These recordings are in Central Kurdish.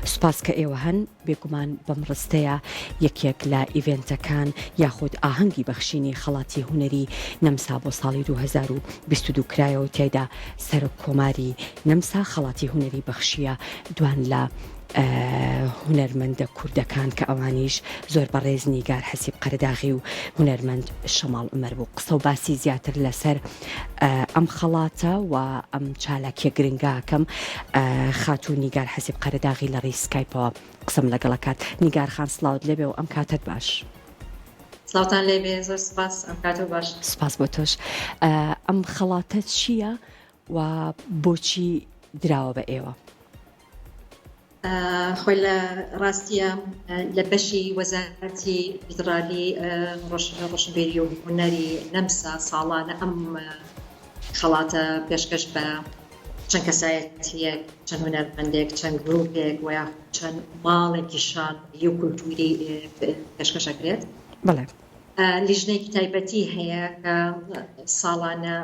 سوپاس کە ئێوە هەن، بێگومان بەم ڕستەیە یەکێک لە ئیڤێنتەکان یاخود ئاهەنگی بەخشینی خەڵاتی هونەری نەمسا بۆ ساڵی 2022 کرایەوە تیایدا سەرۆک کۆماری نەمسا خەڵاتی هونەری بەخشیە دوان لە هونەرمەندە کوردەکان کە ئەوانیش زۆر بەڕێز نیگار حەسیب قەرەداغی و هونەرمەند شەماڵ عومەر بوو. قسە و باسی زیاتر لەسەر ئەم خەڵاتە و ئەم چالاکیە گرنگاکەم خاتوو نیگار حەسیب قەرەداغی لە ڕێی سکایپەوە قسەم لەگەڵ ئەکات. نیگار خان سڵاوت لێبێ و ئەم کاتەت باش. سڵاوتان لێبێ زۆر سپاس ئەم کاتەو باش. سپاس بۆ تۆش. ئەم خەڵاتە چییە و بۆچی دراوە بە ئێوە؟ خۆی لە ڕاستیە لە بەشی وەزارەتی فیدڕالی ڕۆشنبیری و هونەری نەمسا ساڵانە ئەم خەڵاتە پێشکەش بە چەند کەسایەتیەک چەند هونەرمەندێک چەند گروپێک و یاخود چەند ماڵێکی شانۆیی و کولتوری پێشکەش ئەکرێت. بەڵێ. لیژنەیەکی تایبەتی هەیە کە ساڵانە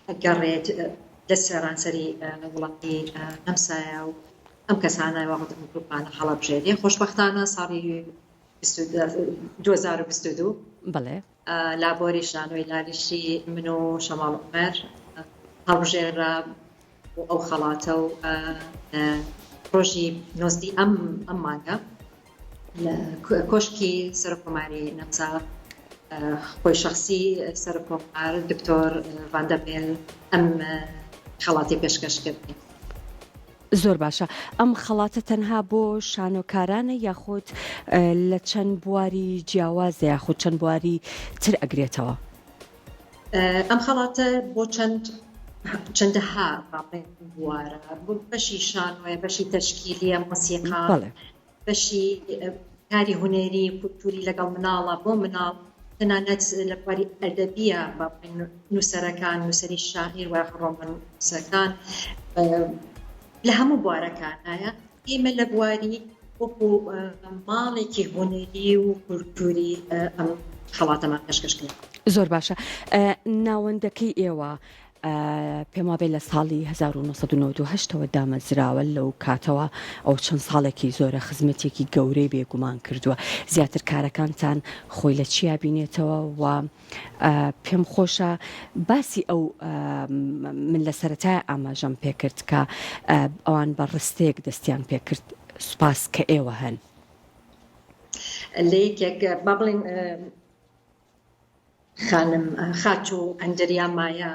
ئەگەڕێت لە سەرانسەری وڵاتی نەمسایە و ئەم کەسانە یاخود ئەم گروپانە هەڵەبژێرێ. خۆشبەختانە ساڵی 2022 بەڵێ. لابۆری شانۆی لالیشی من و شەماڵ عومەر هەڵبژێرا بۆ ئەو خەڵاتە و ڕۆژی نۆزدی ئەم ئەم مانگە لە کۆشکی سەرۆککۆماری نەمسا خۆی شخصی سەرۆککۆمار دکتۆر ڤاندەبێل ئەم خەڵاتی پێشکەش کردین. زۆر باشە ئەم خەڵاتە تەنها بۆ شانۆکارانە یاخود لە چەند بواری جیاوازە یاخود چەند بواری تر ئەگرێتەوە؟ ئەم خەڵاتە بۆ چەند چەندەها بوارە بەشی شانۆیە بەشی تەشکیلیە مۆسیقا بەشی کاری هونەری کولتوری لەگەڵ مناڵە بۆ مناڵ تەنانەت لە بواری ئەدەبیە با بڵێین نووسەرەکان نووسەری شاعیر و ڕۆماننووسەکان لە هەموو بوارەکانایە ئێمە لە بواری وەکو ماڵێکی هونەری و کولتوری ئەم خەڵاتەمان پێشکەش کرد. زۆر باشە ناوەندەکەی ئێوە پێم وابێ لە ساڵی 1998 ەوە دامەزراوە لەو کاتەوە ئەو چەند ساڵێکی زۆرە خزمەتێکی گەورەی بێگومان کردووە زیاتر کارەکانتان خۆی لە چیا بینێتەوە و پێم خۆشە باسی ئەو من لە سەرەتای ئاماژەم پێکرد کە ئەوان بە ڕستەیەک دەستیان پێکرد سوپاس کە ئێوە هەن. لە یەکێک با بڵێین خانم خاتوو ئەندریا مایا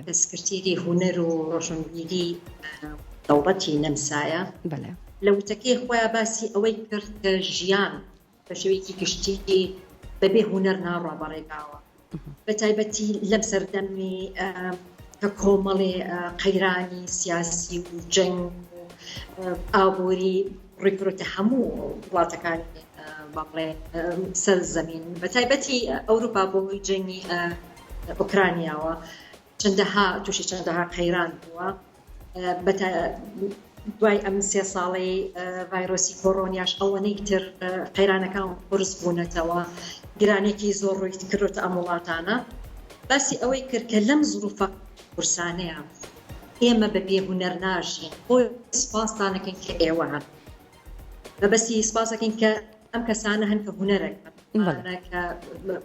کە سکرتیری هونەر و ڕۆشنبیری دەوڵەتی نەمسایە لە وتەکەی خۆیان باسی ئەوەی کرد کە ژیان بە شێوەیەکی گشتی بەبێ هونەر ناڕوا بەڕێگاوە بە تایبەتی لەم سەردەمی کە کۆمەڵێ قەیرانی سیاسی و جەنگ و ئابووری ڕووی هەموو وڵاتەکانی با بڵێن سەر زەمین بە تایبەتی ئەوروپا بۆ هۆی جەنگی ئۆکرانیاوە چەندەها تووشی چەندەها قەیران بووە دوای ئەم سێ ساڵەی ڤایرۆسی کۆرۆنیاش ئەوەنەی تر قەیرانەکان قورس بوونەتەوە گرانێکی زۆر ڕووی کردۆتە ئەم وڵاتانە باسی ئەوەی کرد کە لەم زروفە قورسانەیە ئێمە بە بێ هونەر ناژین بۆ سپاستان ئەکەین کە ئێوە هەن مەبەستی سپاس ئەکەین کە ئەم کەسانە هەن کە هونەرەکەن کە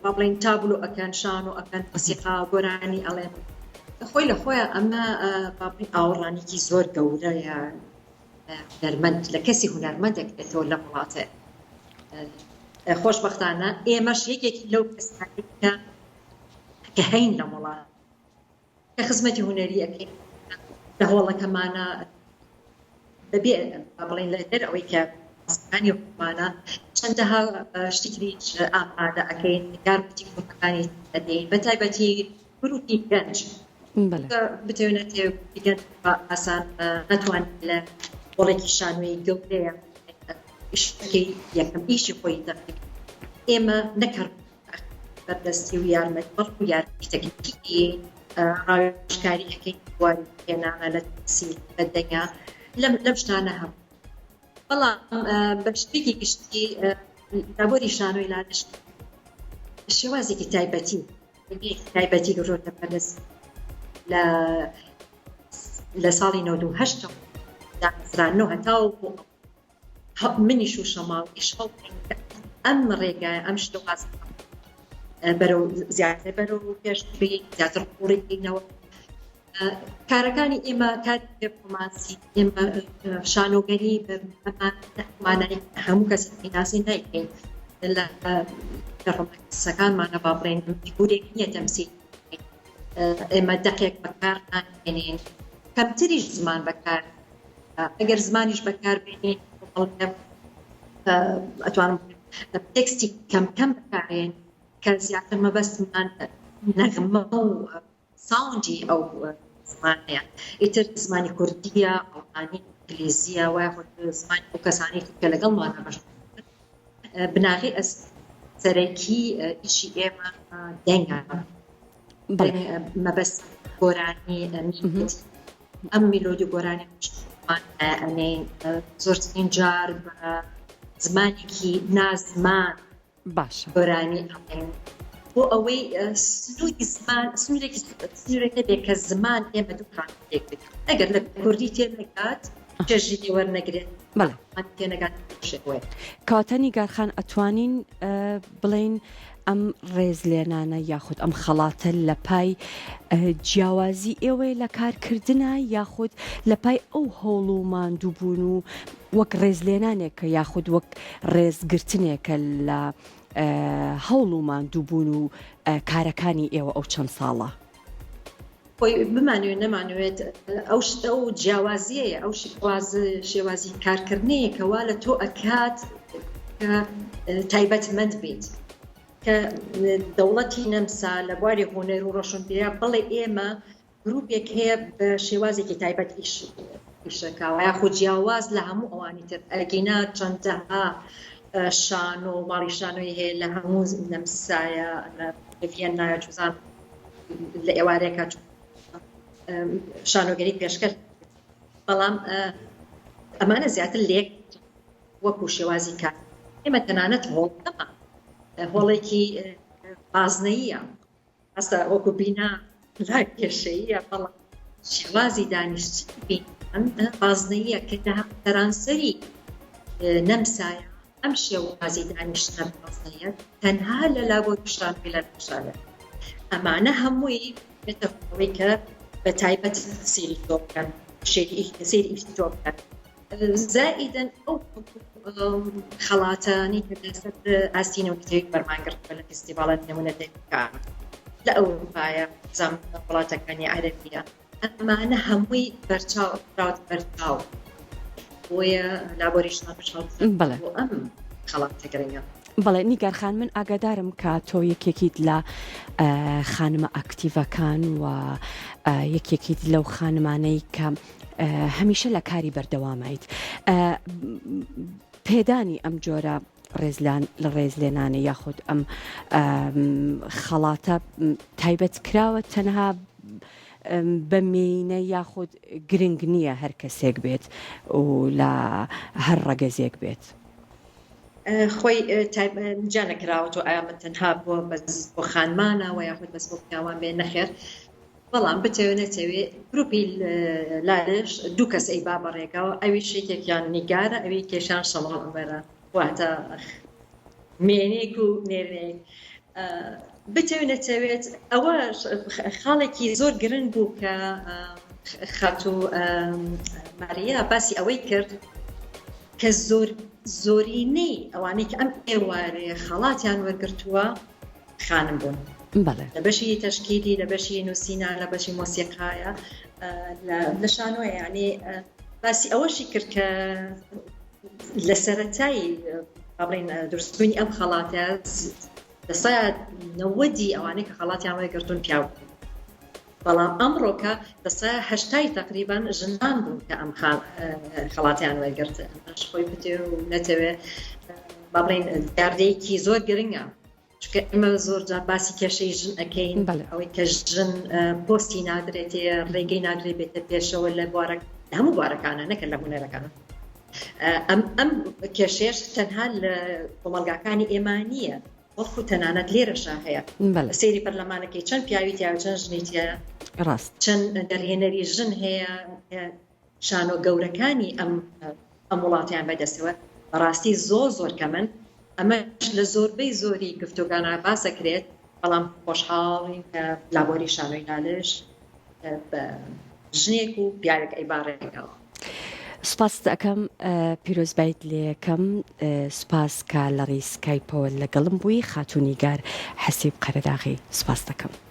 با بڵێین تابلۆ ئەکەن شانۆ ئەکەن مۆسیقا گۆرانی ئەڵێن خۆی لە خۆیان ئەمە با بڵێین ئاوڕانێکی زۆر گەورەیە هونەرمەند لە کەسی هونەرمەند دەکرێتەوە لەم وڵاتە خۆشبەختانە ئێمەش یەکێکی لەو کەسانەی کە کە هەین لەم وڵات کە خزمەتی هونەری ئەکەین لە هۆڵەکەمانە بەبێ با بڵێین لە دەر ئەوەی کە انی خۆمانە چەندەها شتی تریش ئامادە ئەکەین یارمەتی گروپەکانی ئەدەین بە تایبەتی گروپی گەنج بتەوێت گروپی گەنج بە ئاسان نەتوانێت لە هۆڵێکی شانۆیی گەورەیە ئیشەکەی یەکەم ئیشی خۆی دەکەین ئێمە نەکەڕ بەردەستی و یارمەتی بەڵکو یارمەتی تەکنیکی ڕاوێژکاری ئەکەین بواری هێنانە لە تەمسیل لە دەنگا لەم لەم شتانە هەم بەڵام بە شتێکی گشتی لابۆری شانۆی لادش شێوازێکی تایبەتی تایبەتی گرۆتە بەردەست لە لە ساڵی 98 دامەزرانەوە هەتاوەکو. منیش و شەماڵیش هەوڵین کە ئەم ڕێگایە ئەم شێوازە بەرەو زیاتر بەرەو پێش بین زیاتر قوڵی بینەوە کارەکانی ئێمە کاری پێرفۆمانسی ئێمە شانۆگەری مانای هەموو کەس ناسی نایکەین لە پێرفۆمانسەکانمانە با بڵێن فیگورێک نییە تەمسیل ئێمە دەقێک بەکار ناهێنین کەمتریش زمان بەکار ئەگەر زمانیش بەکار بێنین ئەتوانم تێکستی کەم کەم بەکارێن کە زیاتر مەبەستمان نەغمە و ساوندی ئەو زمانەیە ئیتر زمانی کوردیە ئەڵمانی ئینگلیزیە وای زمانی ئەو کەسانی کە لەگەڵمانە بەش بناغەی ئەس سەرەکی ئیشی ئێمە دەنگە مەبەست گۆرانی ئەم میلۆدی گۆرانی ئەنین زۆرترین جار بە زمانێکی نازمان باشە. گۆرانی ئەڵێن بۆ ئەوەی سنووری زمان سنوورێکی سنوورێک نەبێت کە زمان ئێمە دووکان تێک بێت ئەگەر لە کوردی تێ نەگات چێژی لێ وەرنەگرێت بەڵێ تێ نەگات شێوەیە. کەواتە نیگار خان ئەتوانین بڵێین ئەم ڕێزلێنانە یاخود ئەم خەڵاتە لە پای جیاوازی ئێوەیە لە کارکردنا یاخود لە پای ئەو هەوڵ و ماندووبوون و وەک ڕێزلێنانێکە یاخود وەک ڕێزگرتنێکە لە هەوڵ و ماندووبوون و کارەکانی ئێوە ئەو چەند ساڵە؟ خۆی بمانەوێت نەمانەوێت ئەو شتە و جیاوازیەیە ئەو شێواز شێوازی کارکردنەیە کە وا لە تۆ ئەکات کە تایبەتمەند بیت کە دەوڵەتی نەمسا لە بواری هونەر و ڕۆشنبیریا بڵێ ئێمە گروپێک هەیە بە شێوازێکی تایبەت ئیش ئیشەکاوە یاخود جیاواز لە هەموو ئەوانی تر ئەگینا چەندەها شانۆ و ماڵی شانۆی هەیە لە هەموو نەمسایە لە ڤیەننایە چوزان لە ئێوارێکە شانۆگەری پێشکەش بەڵام ئەمانە زیاتر لێک وەکو شێوازی کار ئێمە تەنانەت هۆڵەکەمان هۆڵێکی بازنەیە ڕاستە وەکو بینا لا کێشەییە بەڵام شێوازی دانیشتنی بینان بازنەییە کە لە سەرانسەری نەمسایە ئەم شێوازی دانیشتنە بازنەیە تەنها لە لاگۆی شانۆی لە نەمسایە ئەمانە هەمووی بێتە ئەوەی کە بە تایبەت سەیری تۆ بکەن سەیری ئیشی تۆ بکەن زائیدەن ئەو خەڵاتانەی کە لەسەر ئاستی نێونەتەوەیی وەرمان گرتووە لە فیستیڤاڵە نێونەتەوەیەکان لە ئەوروپایە زام وڵاتەکانی عەرەبیە ئەمانە هەمووی بەرچاو خراوەتە بەرچاو بۆیە لابۆریش بەڵێ بۆ ئەم خەڵاتە گرنگە. بەڵێ نیگار خان من ئاگادارم کە تۆ یەکێکیت لە خانمە ئەکتیڤەکان و یەکێکیت لەو خانمانەی کە هەمیشە لە کاری بەردەوامایت پێدانی ئەم جۆرە ڕێزلان لە ڕێزلێنانە یاخود ئەم خەڵاتە تایبەت کراوە تەنها بە مێینە یاخود گرنگ نییە هەر کەسێک بێت و لە هەر ڕەگەزێک بێت. خۆی جیا نەکراوەتەوە ئایا من تەنها بۆ بەس بۆ خانمانە وە یاخود بەس بۆ پیاوان بێ نەخێر بەڵام بتەوێ نەتەوێ گروپی لالش دوو کەس ئەی با بەڕێگەوە ئەویش یەکێکیان نیگارە ئەوی کێشان شەماڵ عومەرە واتە مێنێک و نێرێک بتەوێ نەتەوێت ئەوە خاڵێکی زۆر گرنگ بوو کە خاتوو ماریا باسی ئەوەی کرد کە زۆر زۆرینەی ئەوانەی کە ئەم ئێوارەیە خەڵاتیان وەرگرتووە خانم بوون بەڵێ. لە بەشی تەشکیلی لە بەشی نووسینە لە بەشی مۆسیقایە لە شانۆیە یعنی باسی ئەوەشی کرد کە لە سەرەتای با بڵێین دروستبوونی ئەم خەڵاتە لە سەیا نەوەدی ئەوانەی کە خەڵاتیان وەرگرتوون پیاو بوون بەڵام ئەمڕۆکە لە سەیا هەشتای تەقریبان ژنان بوون کە ئەم خەڵاتیان وەرگرت ئەمەش خۆی بتەوێ و نەتەوێ با بڵێین دیاردەیەکی زۆر گرنگە چونکە ئێمە زۆر جار باسی کێشەی ژن ئەکەین ئەوەی کە ژن پۆستی نادرێتێ ڕێگەی نادرێ بێتە پێشەوە لە بوارە لە هەموو بوارەکانە نەکە لە هونەرەکانە ئەم ئەم کێشەیەش تەنها لە کۆمەڵگاکانی ئێمە نییە بەڵکو تەنانەت لێرەشا هەیە سەیری پەرلەمانەکەی چەند پیاوی تیا چەند ژنی تیا ڕاست چەند دەرهێنەری ژن هەیە شانۆ گەورەکانی ئەم ئەم وڵاتیان بەدەستەوە. بەڕاستی زۆر زۆر کەمن، ئەمەش لە زۆربەی زۆری گفتوگانا باس ئەکرێت، بەڵام خۆشحاڵین کە لابۆری شانۆی لالش بە ژنێک و پیاوێک ئەیبا ڕێگەوە. سوپاست ئەکەم پیرۆزبایت لێکەم سوپاس کە لە ڕێی سکایپەوە لەگەڵم بووی خاتوو نیگار حەسیب قەرەداغی سوپاست دەکەم.